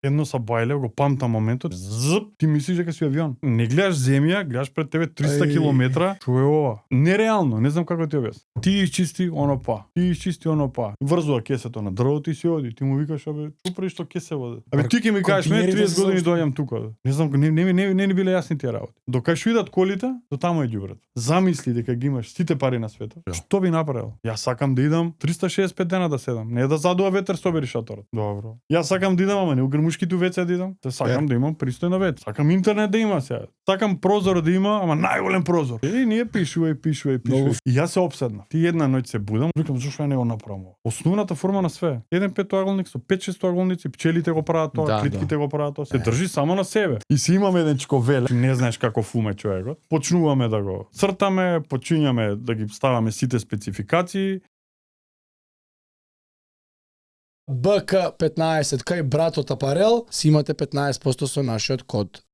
Едно са бајле, го памтам моментот. Зп, ти мислиш дека си авион. Не гледаш земја, гледаш пред тебе 300 километра. Што е ова? Нереално, не знам како ти објаснам. Ти изчисти оно па. Ти изчисти оно па. Врзува кесето на дрвото и си оди. Ти му викаш, абе, чупри што кесе води. Абе ти ќе ми кажеш, ме 30 години доаѓам тука. Не знам, не ни биле јасни тие работи. Докај што идат колите, до таму е ѓубрет. Замисли дека ги имаш сите пари на светот. Што би направил? Јас сакам да идам 365 дена да седам. Не да задува ветер собери шаторот. Добро. Јас сакам да идам, ама не у грмушките веце да идам. Те сакам да имам пристојна веце. Сакам интернет да има сега. Сакам прозор да има, ама најголем прозор. И ние пишува. И јас се опседнав. Ти една ноќ се будам, викам зошто не го направам. Основната форма на све. Еден петоаголник со 5-6 тоаголници, пчелите го прават тоа, клитките го прават тоа. Се држи само на себе. И си имаме еден чковеле. Не знаеш како фуме човекот. Почнуваме да го цртаме, почињаме да ги ставаме сите спецификации. БК15 кај братот апарел си имате 15% со нашиот код